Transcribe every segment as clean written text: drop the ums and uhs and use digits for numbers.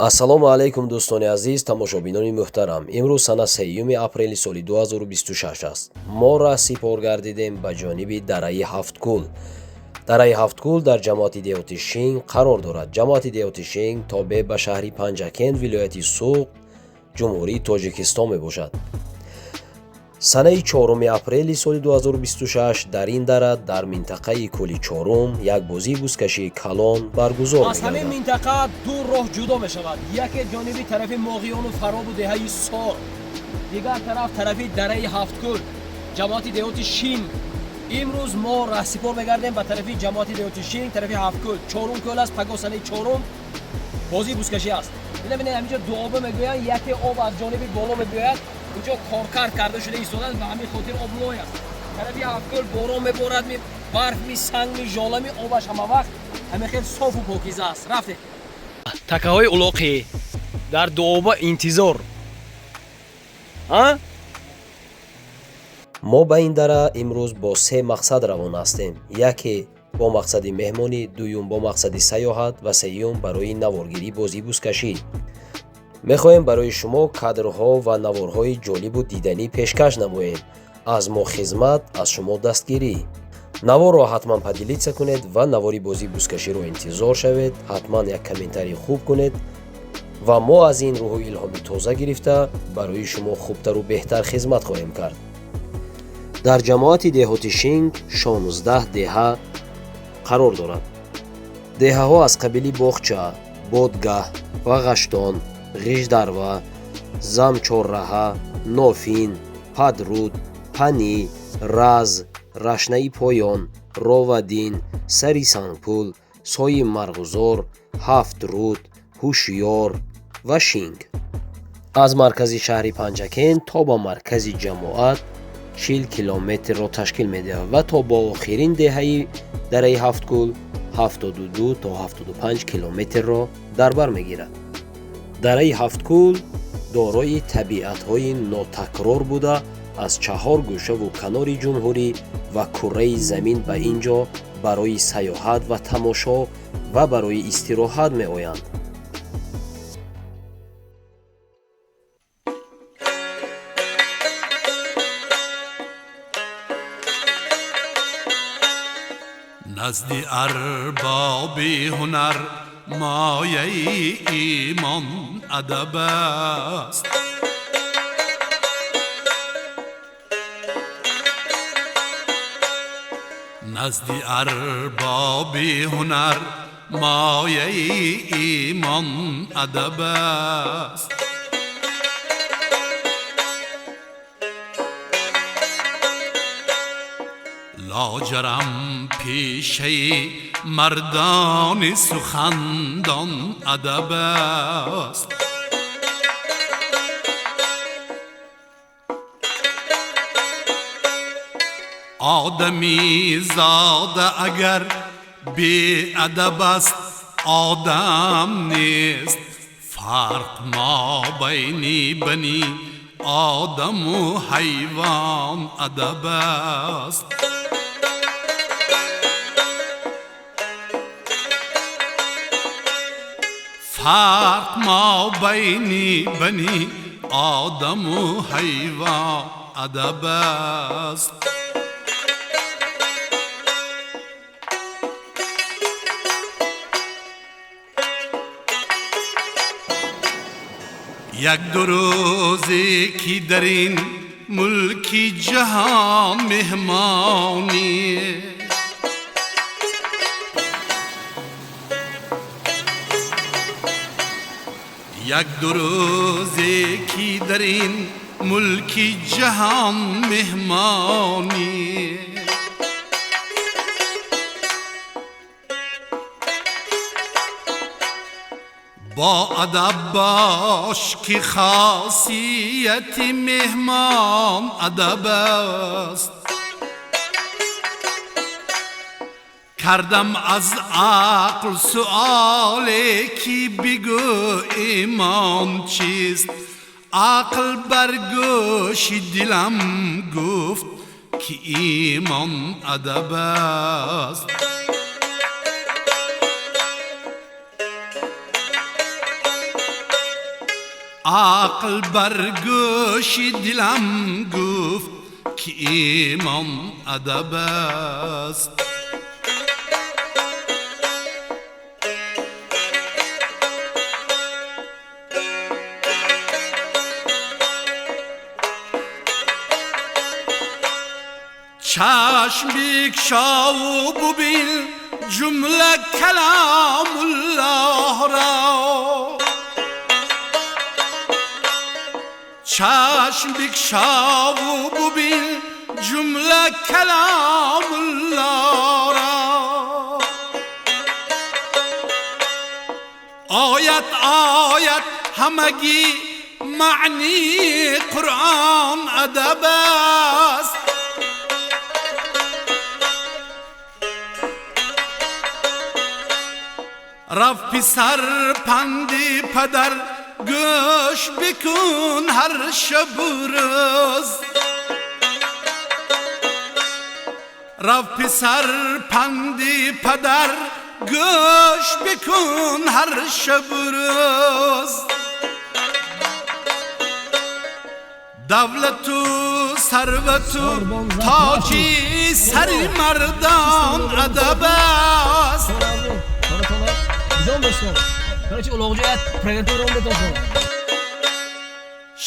Ассалому алайкум, дӯстони азиз, тамошобинони муҳтарам. Имрӯз сана 3 апрели соли 2026 аст. Мо раҳсипор гардидем ба ҷониби дараи Ҳафткӯл. Дараи Ҳафткӯл дар ҷамоати деҳоти Шинг қарор дорад. Ҷамоати деҳоти Шинг тобеъ ба шаҳри Панҷакент, вилояти Суғд, Ҷумҳурии Тоҷикистон мебошад. Санаи 4 апрели соли 2026 дар ин дара, дар минтақаи кӯли чорум, як бозии бузкашии калон баргузор Аз ҳамин мегардад. минтақа ду роҳ ҷудо мешавад: яке ҷониби тарафи Моғиёну Фаробу деҳаи Сор, дигар тараф тарафи дараи Ҳафткӯл, ҷамоати деҳоти Шинг. Имрӯз мо раҳсипор мегардем ба тарафи ҷамоати деҳоти Шинг, тарафи Ҳафткӯл. Чорум кӯл аст. Пагоҳ санаи чорум бозии бузкашӣ аст. Бинед, ҳаминҷо дуоба мегӯянд. Яке об аз ҷониби боло мебиёяд, инҷо коркард карда шуда истодааст, ба ҳамин хотир об лой аст. Тарафи Ҳафткӯл борон меборад, ми барф, ми санг, ми жола, ми обаш ҳама вақт ҳамин хел софу покиза аст. Рафтем. Такаҳои улоқӣ дар дуоба интизор, а. Мо ба ин дара имрӯз бо се мақсад равона ҳастем: яке бо мақсади меҳмонӣ, дуюм бо мақсади сайёҳат ва сеюм барои наворгирии бозии бузкашӣ. Мехоҳем барои шумо кадрҳо ва наворҳои ҷолибу диданӣ пешкаш намоем. Аз мо хизмат, аз шумо дастгирӣ. Наворро ҳатман поделиться кунед ва навори бозии бузкаширо интизор шавед. Ҳатман як комментарий хуб кунед ва мо аз ин рӯҳу илҳоми тоза гирифта барои шумо хубтару беҳтар хизмат хоҳем кард. Дар ҷамоати деҳоти Шинг 16 деҳа қарор дорад. Деҳаҳо аз қабили Боғча, Бодгаҳ, Вағаштон, Ғиждарва, Замчорраҳа, Нофин, Падруд, Панӣ, Раз, Рашнаи Поён, Ровадин, Сари Сангпул, Сои Марғузор, Ҳафтруд, Ҳушёр ва Шинг. Аз маркази шаҳри Панҷакент то ба маркази ҷамоат 40 километрро ташкил медиҳад ва то ба охирин деҳаи дараи Ҳафткӯл 72 то 75 километрро дар бар мегирад. Дараи Ҳафткӯл дорои табиатҳои нотакрор буда, аз чаҳор гӯшаву канори ҷумҳурӣ ва курраи замин ба ин ҷо барои сайёҳат ва тамошо ва барои истироҳат меоянд. Назди арбоби ҳунар мояи имон адаб аст. Назди арбоби ҳунар мояи имон адаб аст. Лоҷарам пешаи мардони сухандон адаб аст. Одами зода агар беадаб аст, одам нест. Фарқ мобайни бани одаму ҳайвон адаб аст. Фарқ мобайни бани одаму ҳайвон адаб аст. Як ду рӯзе ки дар ин мулки ҷаҳон меҳмонӣ. Як ду рӯзе ки дар ин мулки ҷаҳон меҳмонӣ. Бо адаб бош, ки хосияти меҳмон адаб аст. Кардам аз ақл суоле, ки бигӯ, имон чист? Ақл бар гӯши дилам гуфт, ки имон адаб аст. Ақл бар гӯши дилам гуфт, ки имон адаб аст. Чашм бикшову бубин ҷумла каломуллоҳро, чашм бикшову бубин ҷумла каломуллоҳро. Оят оят ҳамагӣ маънии Қуръон адаб аст. Рафт писар панди падар гӯш бикун ҳар шабу рӯз. Рафт писар панди падар гӯш бикун ҳар шабу рӯз. Давлату сарвату тоҷи сари мардон адаб аст.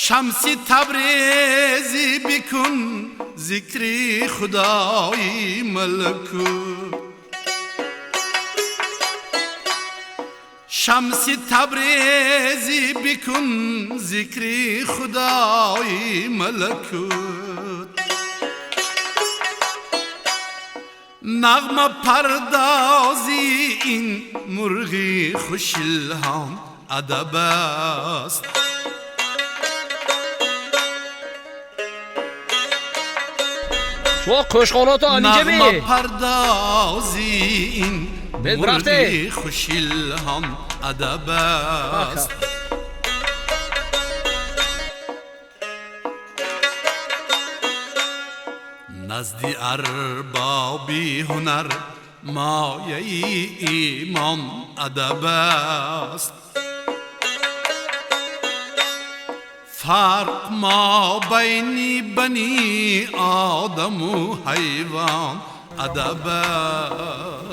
Шамси Табрезӣ бикун зикри Худои малакут. Шамси Табрезӣ бикун зикри Худои малакут. Нағма пардозӣ ин мурғи хушилҳом адаб аст. Шумо қӯшхонато анинҷа ми? Нағма пардозӣ ин мурғи хушилҳом адаб аст. Назди арбоби ҳунар мояи имон адаб аст. Фарқ мобайни бани одаму ҳайвон адаб аст.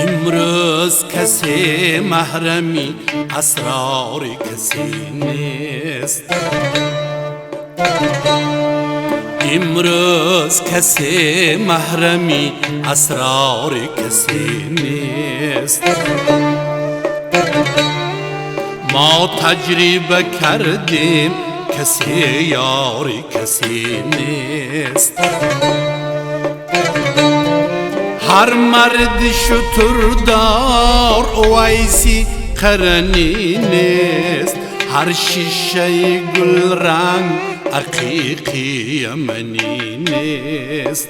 Имрӯз касе маҳрами асрори касе нест. Имрӯз касе маҳрами асрори касе нест. Мо таҷриба кардем, касе ёри касе нест. Ҳар марди шутурдор Увайси Қаранӣ нест. Ҳар шишаи гулранг ақиқи яманӣ нест.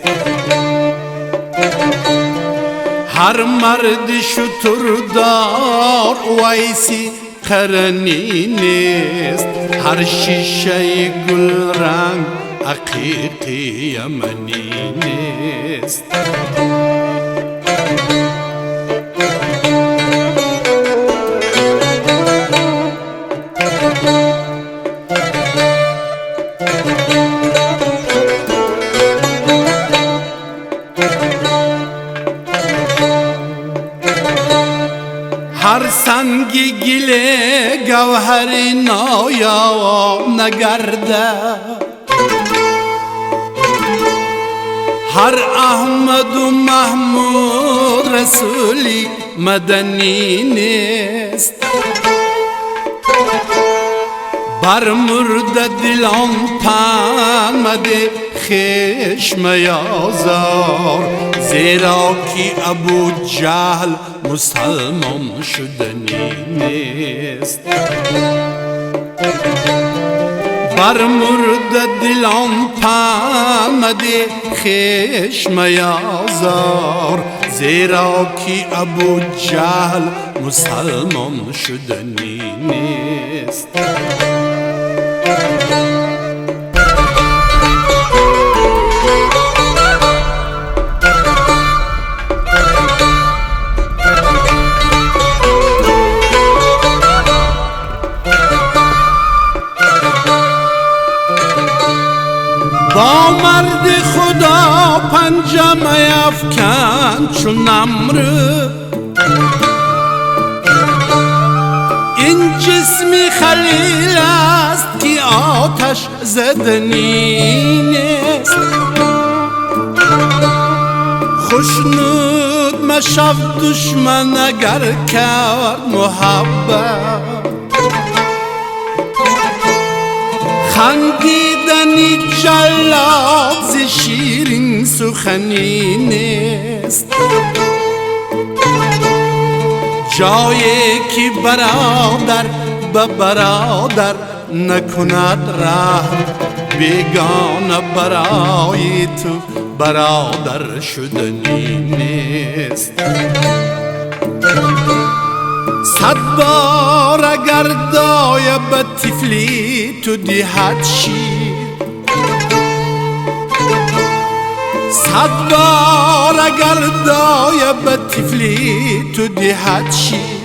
Ҳар марди шутурдор Увайси Қаранӣ нест. Ҳар шишаи гулранг ақиқи яманӣ нест. Ҳар санги гиле гавҳари ноёб нагардад. Ҳар Аҳмаду Маҳмуд расули омаданӣ нест. Бар мурдадилон панд мадеҳ, хеш меозор, зеро ки Абуҷаҳл мусалмон шуданӣ нест. Бар мурдадилон панд мадеҳ, хеш меозор, зеро ки Абуҷаҳл мусалмон шуданӣ нест. Бо марди Худо панҷа меафкан чун Намруд, ин ҷисми халил аст ки оташ заданӣ нест. Хушнуд машав душман агар кард муҳаббат, хандидани ҷаллод зи ширин суханӣ нест. Ҷое ки бародар ба бародар накунад раҳм, бегона барои ту бародар шуданӣ нест. Сад бор агар доя ба тифли ту диҳад шир, сад бор агар доя ба тифли ту диҳад шир,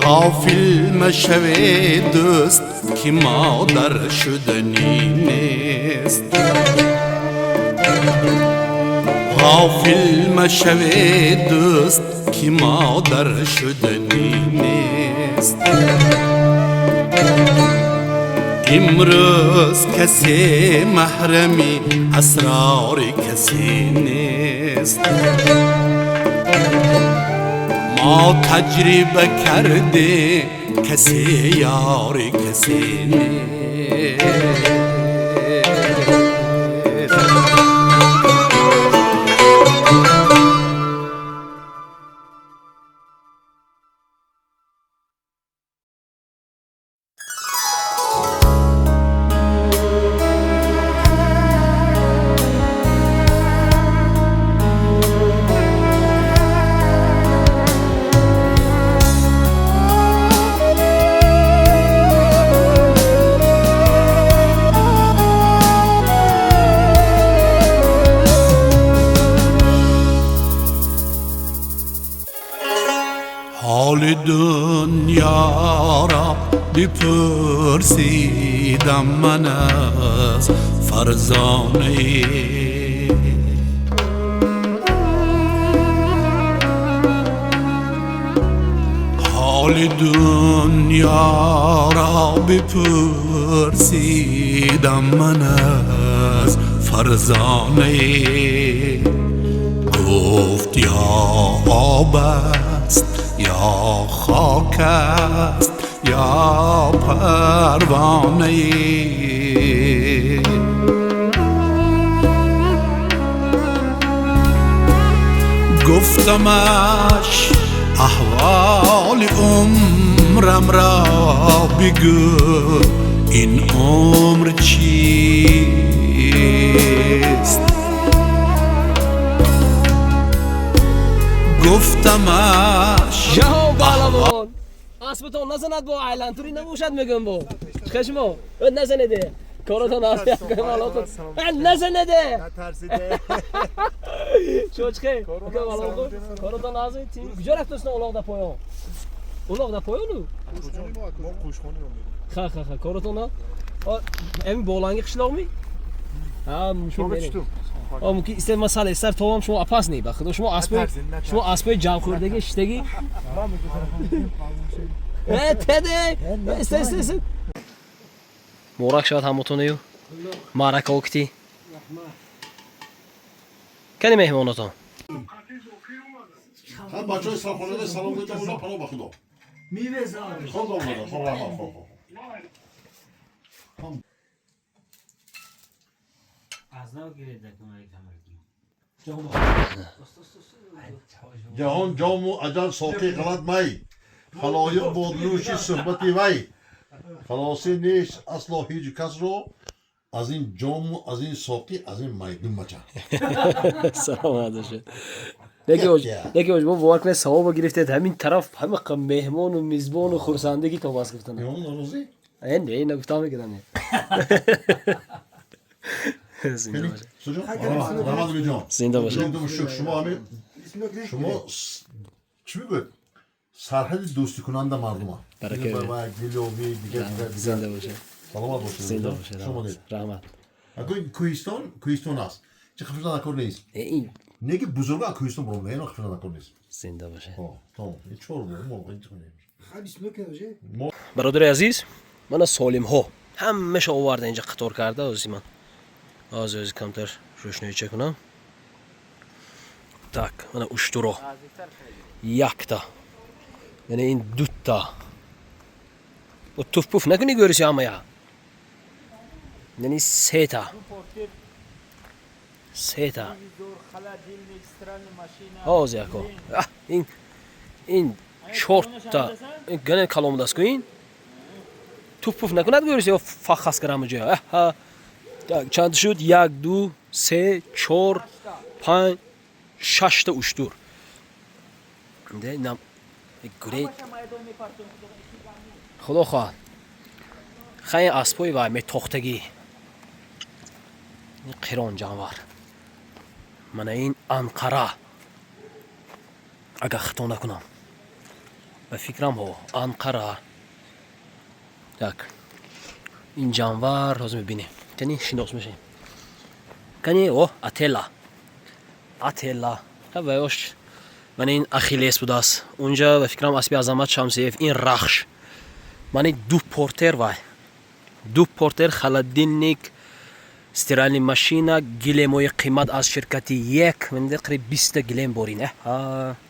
ғофил машаве дӯст ки модар шуданӣ нест. Ғофил машаве дӯст ки модар шуданӣ нест. Имрӯз касе маҳрами асрори касе нест. Мо таҷриба кардем, касе ёри касе нест. Ҳоли дунёро бипурсидам ман аз Фарзонае, ҳоли дунёро бипурсидам ман аз Фарзонае. Гуфт ё об аст, ё хок аст, ё парвонае. Гуфтамаш аҳволи умрам ро бигӯ, ин умр чист? Гуфтамаш ҷаҳон паҳлавон, аспатон назанад бо айлантури набошад, мегӯям бо чиқа шумо назанеде, коротон назанеде, шумо чиқе коротон куҷо рафтостон? Улоқ да поён, улоқ да поёну ха ха ха коротон ами боланги қишлоқми? Мумкин мумкин истед ман сал эстар тобам, шумо апас не, ба худо шумо аспои, шумо аспои ҷамхӯрдаги шиштаги. Теде иста иста иста, муборак шавад ҳамотонаю маърака окти кани меҳмонотон. هم بچه های سرخانه سلام کنید اونا پناه به خدا. خدا خدا خدا خدا. جهان جام و اجل ساقی غلط می خلایق باد نوشی صحبتی وی خلاصی نیست اصلا هیچ کس رو از این جام و از این ساقی از این میدون مچن. Саломат бошед. Неки оҷ, мо бовар кунед, савобо гирифтед. Ҳамин тараф ҳама меҳмону мизбону хурсандагӣ то бас гуфтан. меҳмон норозӣ? Не, ина гуфтам мекунам. Зинда бошед. Рамазон ҷон. Зинда бошед. Шукр, шумо ҳамин шумо чӣ мегӯед, сарҳади дӯстикунанда мардума. Баракат. Зинда бошед. Саломат бошед. Зинда бошед. Раҳмат. Кӯҳистон кӯҳистон аст, чӣ хафа накор нест. Не ки бузурга кӯҳистон буром, не, хафа накор нест. Зинда бошед. Тамом, чор. Бародари азиз, мана солимҳо ҳамаша оварда инҷа қатор карда. Ози ман ози ози камтар рӯшноича кунам. Так, мана уштуро якта, яъне ин дута. Туф пуф накунӣ, гӯриси ҳамая. Яъне сета, сета. Ҳози яко ин чорта гане каломудааст ку. Ин туф пуф накунад, гӯриси ё фахас карама ҷоя. Чанд шуд? Як, ду, се, чор, панҷ, шашта уштур. Гуре худо хоҳад. Хай, аспои вай метохтагӣ, қирон ҷанвар. Мана ин Анқара, агар хато накунам, ба фикрам ҳо, Анқара. Так, ин ҷанвар ҳозир мебинем, кани шинос мешавем. Кани, о, Ателла, Ателла ваёш. Мана ин Ахиллес будааст унҷа, ба фикрам, аспи Азамат Шамсиев. Ин Рахш. Мана ду портер, вай ду портер, холодильник, стиральный машина, гилемои қимат аз ширкати ек. Қариб 20-та гилем борин,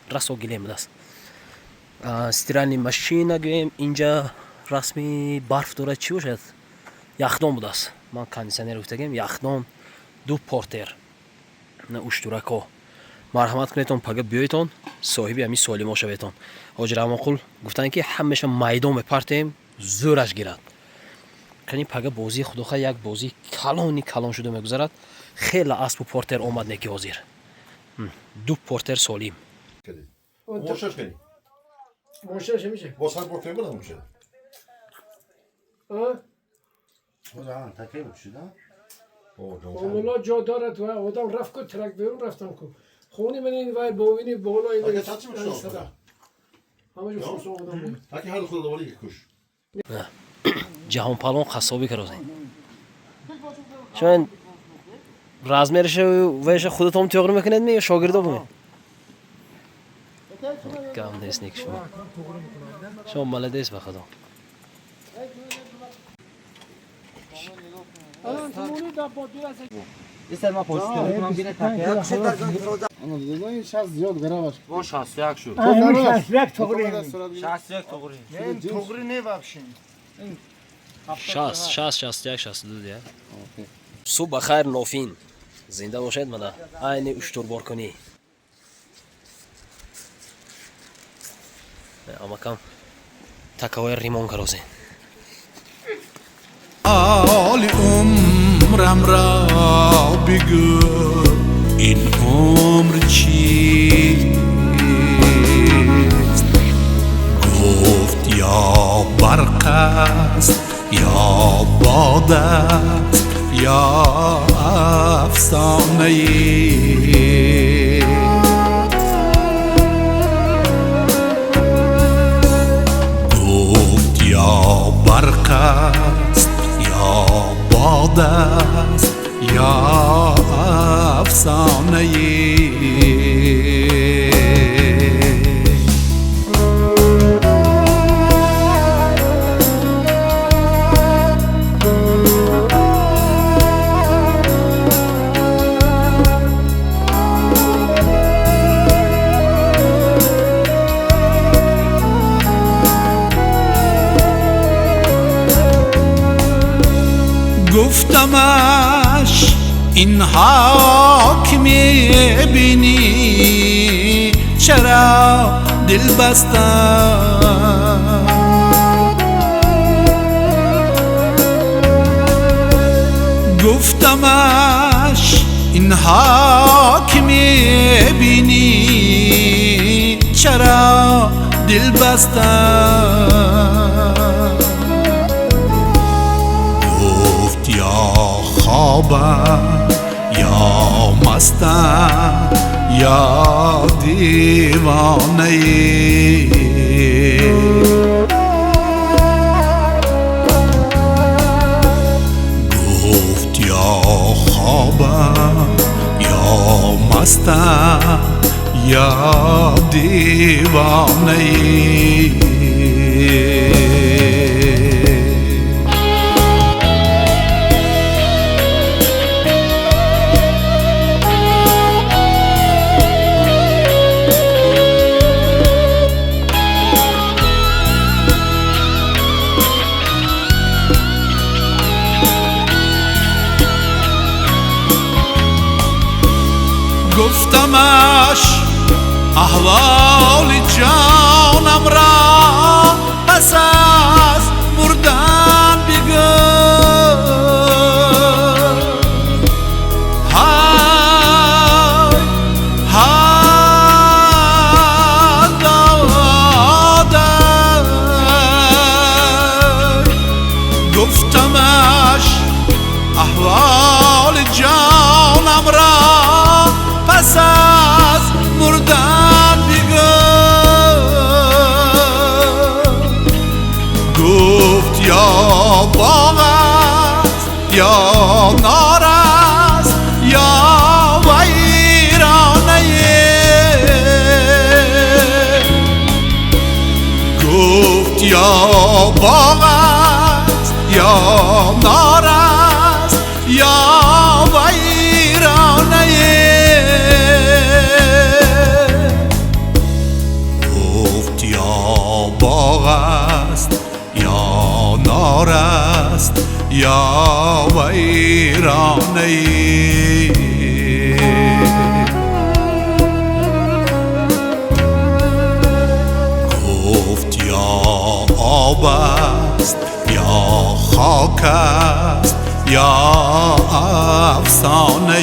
расо гилем будааст. Стиральный машина гӯем. Инҷа расми барф дорад, чӣ бошад, яхдон будааст. Ман кондитсионер гуфтагем, яхдон. Ду портер, уштурако. Марҳамат кунедтон, пага биёедтон, соҳиби ҳамин солимо шаветон. Ҳоҷи Раҳмонқул гуфтанд, ки ҳамеша майдон мепартем, зӯраш гирад. Кани, пага бозии худохоҳ як бозии калони калон шуда мегузарад. Хеле аспу портер омад. Неки ҳозир ду портер солим. Мошаш кани. Мошаш меша. Бо сар портер буд меша. А? Таке бушида? Омула ҷо дорад ва одам рафт ку трак берун рафтам ку. Хони ман ин вай бовини боло ин. Ҳама ҷо хусу одам буд. Таки ҳар худо довари куш. Ҷаҳонпалон қассобӣ карозем. Шумо размерша вайша худатон тӯғри мекунед ё шогирдо бумед? Гап нест, нек шумо. Шумо молодец, ба худо. Истер ма пошта мекунам, бине такия. Бо 61 шуд. 61 тоғри. 61 тоғри. Не, тоғри не вообще. 60, 60, 61, 62 дия. Субҳ ба хайр, Нофин. Зинда бошед, мана. Айни уштурборкунӣ. Амакам такаҳои римон карозем. ҳоли умрам ро бигӯ, ин умр чист? Гуфт: ё барқ аст, ё бод аст, ё афсонаи. Гуфт: ё барқ аст, ё бод аст, ё афсонаи. Гуфтамаш инҳо ки мебинӣ чаро дил бастам. Гуфтамаш инҳо ки мебинӣ чаро дил бастам. Гуфт ё хобам ё мастам ё девонаӣ. Гуфт ё хобам ё мастам ё девонаӣ. Гуфтамаш аҳволи ҷонам ро пас аз мурдан бигӯ. Ҳай ҳай додай. Гуфтамаш аҳволи ҷонам ро пас аз мурдан бигӯ. Гуфт ё боғ аст ё нор аст ё вайрона. Гуфт ё боғ аст ё нор аст ё вайрона. Гуфт ё боғ аст ё нор аст ё вайрона. Гуфт ё об аст ё хок аст ё афсона.